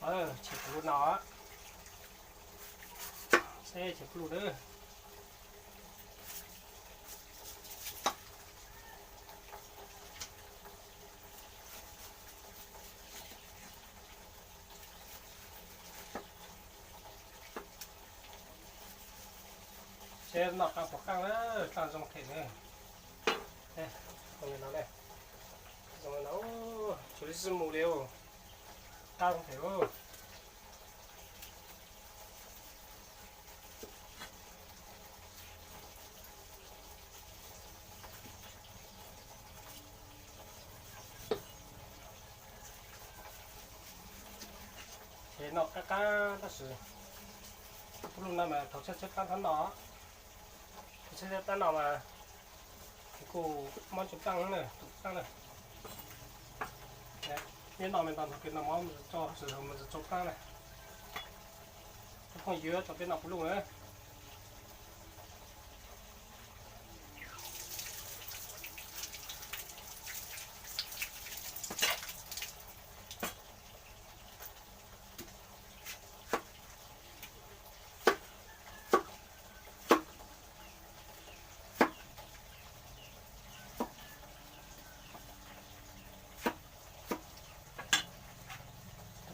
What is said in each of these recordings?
Tshem puv lug no, seb tshem puv lug na. Seb noj qab puas qab na, qab zoo them na. Zoo no, tshuav li xwb mus li, qab zoo them. Ces noj qab qab tab sis, puv lug no mas thaum tshaib tshaib plab thiaj noj, thaum tshaib tshaib plab noj mas kuj mob ntsuj plig na, tus plab na. Neb noj me ntau ntau kis noj mov mus tso, tab sis mus tso plab na. Cov phooj ywg, tau peb noj puv lug na.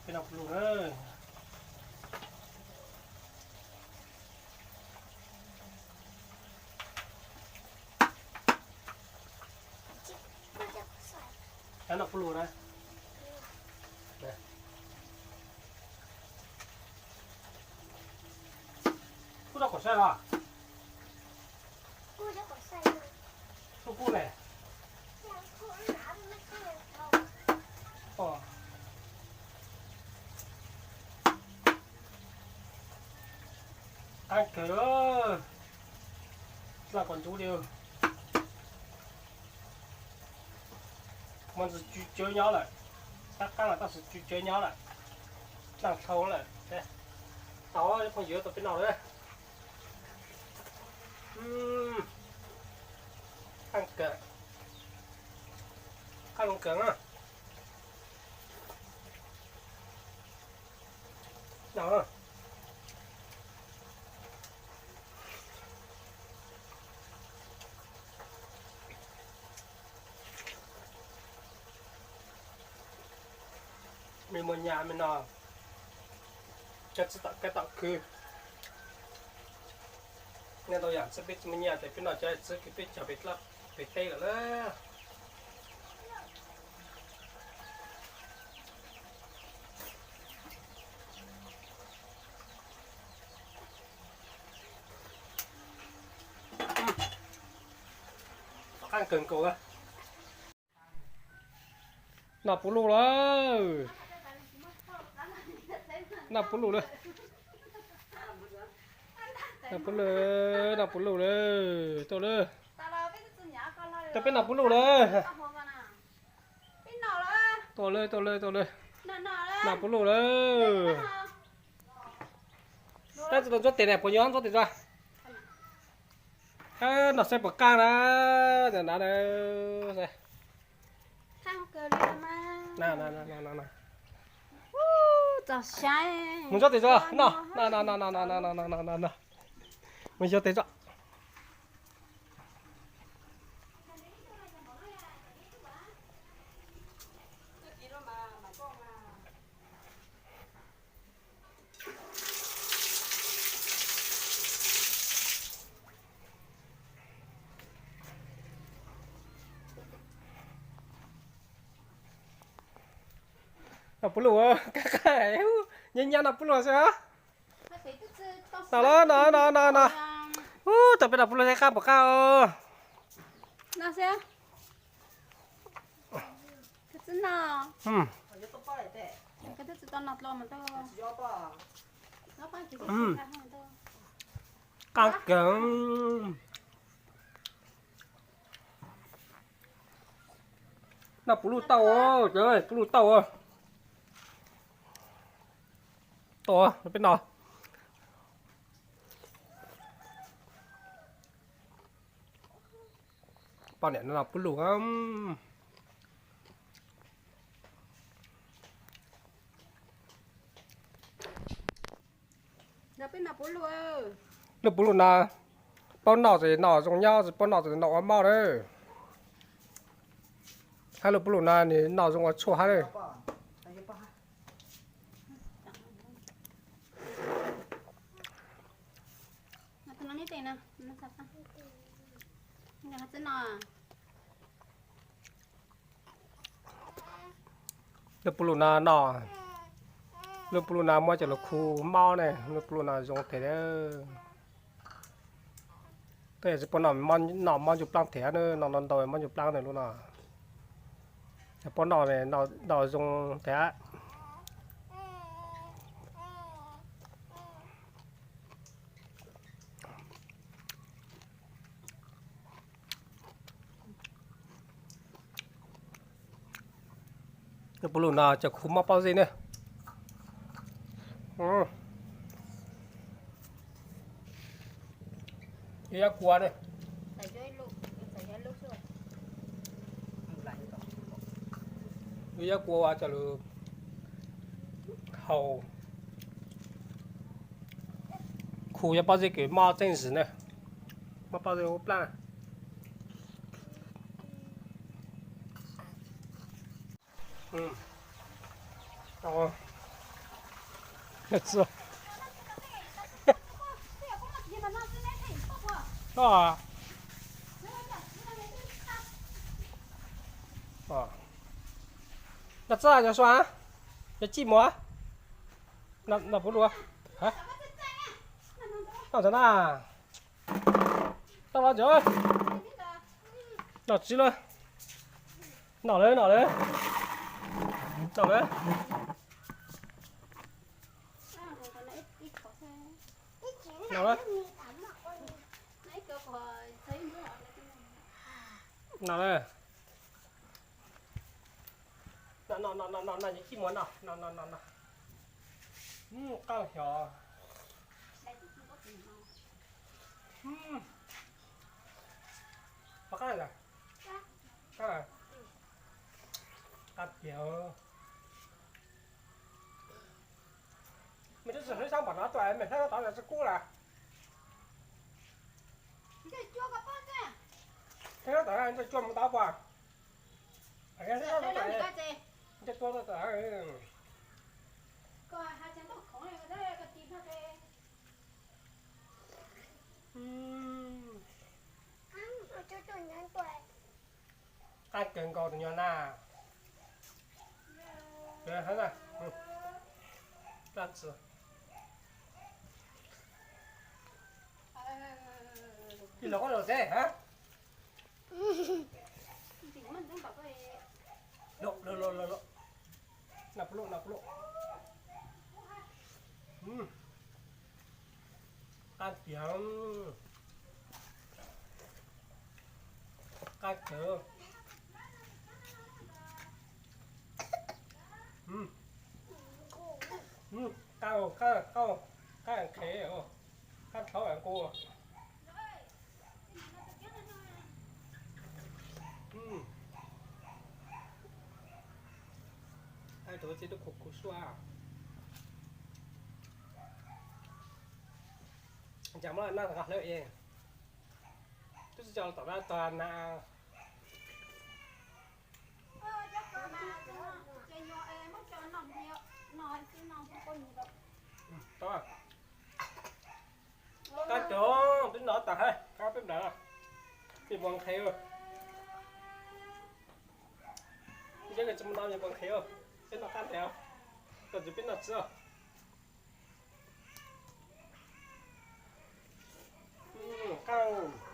Peb noj puv lug na. Noj puv lug na. Kuj rau kom saib los. Kuj kuj ne. Qab kawg, dlaaj kom ntsuv li. Mov ntxwv tsw tsawv nyob lawm, qab qab los tab sis tsw tsawv nyob lawm, dlaaj dhau lawm. Tau, phooj ywg, tau peb noj lawm. Qab kawg, qab zoo kawg na. Me muaj nyaj me no, cov txiv tom kab tom khw, nej tau yam txhij peb tsis muaj nyaj ces peb noj cov txhij kws peb cog pem dlab pem teb lawm na. Qab kawg nkaus. Noj puv luj lawm. Noj puv luj lawm. Noj puv luj, noj puv luj lawm. Tuaj lawm. Tuaj peb noj puv luj lawm. Tuaj lawm, tuaj lawm, tuaj lawm. Noj puv luj lawm. Tab sis tus ntsuab tes ne, puas nyob ntsuab tes tso. Noj saib puas qab na. Na, mus ntsuab tes tso, noj, noj, noj, noj. Mus ntsuab tes tso. Noj puv luj, nyob nyob noj puv luj xwb. No, no, no, no, no. Ub, tuaj peb noj puv luj saib qab puas qab os. Qab kawg. Noj puv luj tau, puv luj tau. Tau, peb noj. Poj niam no puv luj. Lub puv lug no, paub noj ces noj zoo nyob, tsis paub noj ces noj ua moj lawm. Hab lub puv lug no nws noj zoo ua tshuaj hab lawm. Lub puv lug no no, lub puv lug no muab coj lug khu mob ne, lub puv lug no zoo tiag. Tej yog tsis paub noj, noj mob ncuj plaab tiag, noj ntau mob ncuj plaab ne lub no. Yog paub noj, noj zoo tiag. Lub puv lug no coj khu mob pob zeb ne. Ib yab kua ne. Ib yab kua ua coj lug haus, khu yog pob zeb kws mob txeeb zim ne, mob pob zeb ua plaab. Noj txaj, noj sua, noj txaj, noj puv lug. Noj txaj na. Tau los ntawd. Noj tsis lawm. Noj lawm, noj lawm. Noj lawm. Noj lawm. Noj lawm. Noj, noj, noj, noj, noj, noj, noj, noj. Qaab xyov. Qab tiag. Mej twb tsis hlub sab npaum no tuaj, mej hlub tod tsis kub lawm. Hlub tod ntsej cua mus tau puas? Ntsej cua tod. Qab kawg nkaus tus nyuag na. Ib los koj los xwb hab. Noj pluj, noj pluj. Qab tiag. Qab kawg. Qab, qab, qab, qab nqhis, qab nrhav nqus. Rau txiv tub khuv khuv suab. Cas muab noj nqa hlawv es twb tsis tso tom na tog na. Qab cov peb noj tas hab, qab peb nplawm, peb puas nqhis. Ntshe tsis mus no nws puas nqhis. Peb noj qab ntev, koj ntxiv peb noj txwv. Qab.